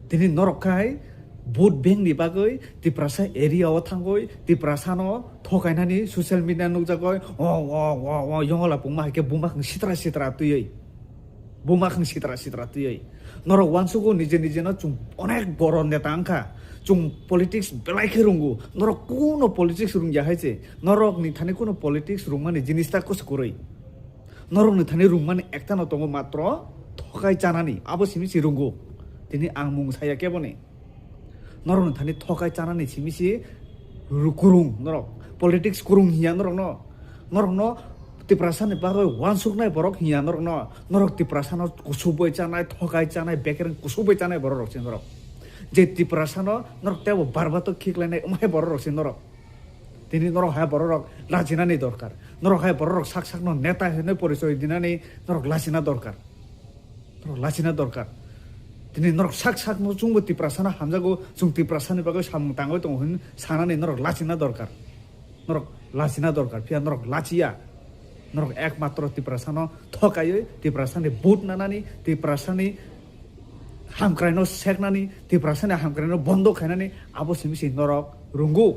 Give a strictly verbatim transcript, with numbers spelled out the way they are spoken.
Tini norok khai vote bank ni bagwi Tiprasa area o thangwi Tiprasa no thokainani social media nukjagwi, o, o, o, o, yongla pungma hai khe buma khang sitra sitra twiwi. Buma khang sitra sitra twiwi. Norok uansugo nije nije no chung onek boro neta wngkha. Chung politics belai khe rungo. Norok kuno politics rungya hai se. Norok ni thani kuno politics rungmani jinis ta kusu kwrwi. Norok ni thani rungmani ekta no tongo matro thokai chanani. Abo simi si rungo. Tini ang mung saya kebo ni. Norok ni thani thokai chanani simi si ru-, kurung norok. Politics kurung hiya norok no. Norok no Tiprasa ni bagwi uansuknai borok hiya norok no. Norok Tiprasa no kusubui chanai, thokai chanai, bekereng kusubui chanai borok rok si norok. Je Tiprasa no norok tebo barbato khiklainai, umhai borok rok si norok. Tini norok hai borok rok lajinani dorkar. Norok hai borok rok sak sak no neta hinwi porichoi dinani norok lajina dorkar. Norok lajina dorkar. Tini norok sak sak no chwngbo Tiprasa no hamjago, chwng Tiprasa ni bagwi samung tangwi tongo hin sanani norok lajina dorkar. Norok lajina dorkar, phiya norok lajiya. Norok ekmatro Tiprasa no thokaiwi, Tiprasa ni vote nanani, Tiprasa ni hamkrai no seknani, Tiprasa ni hamkrai no bondo khainani, abo simi si norok rungo.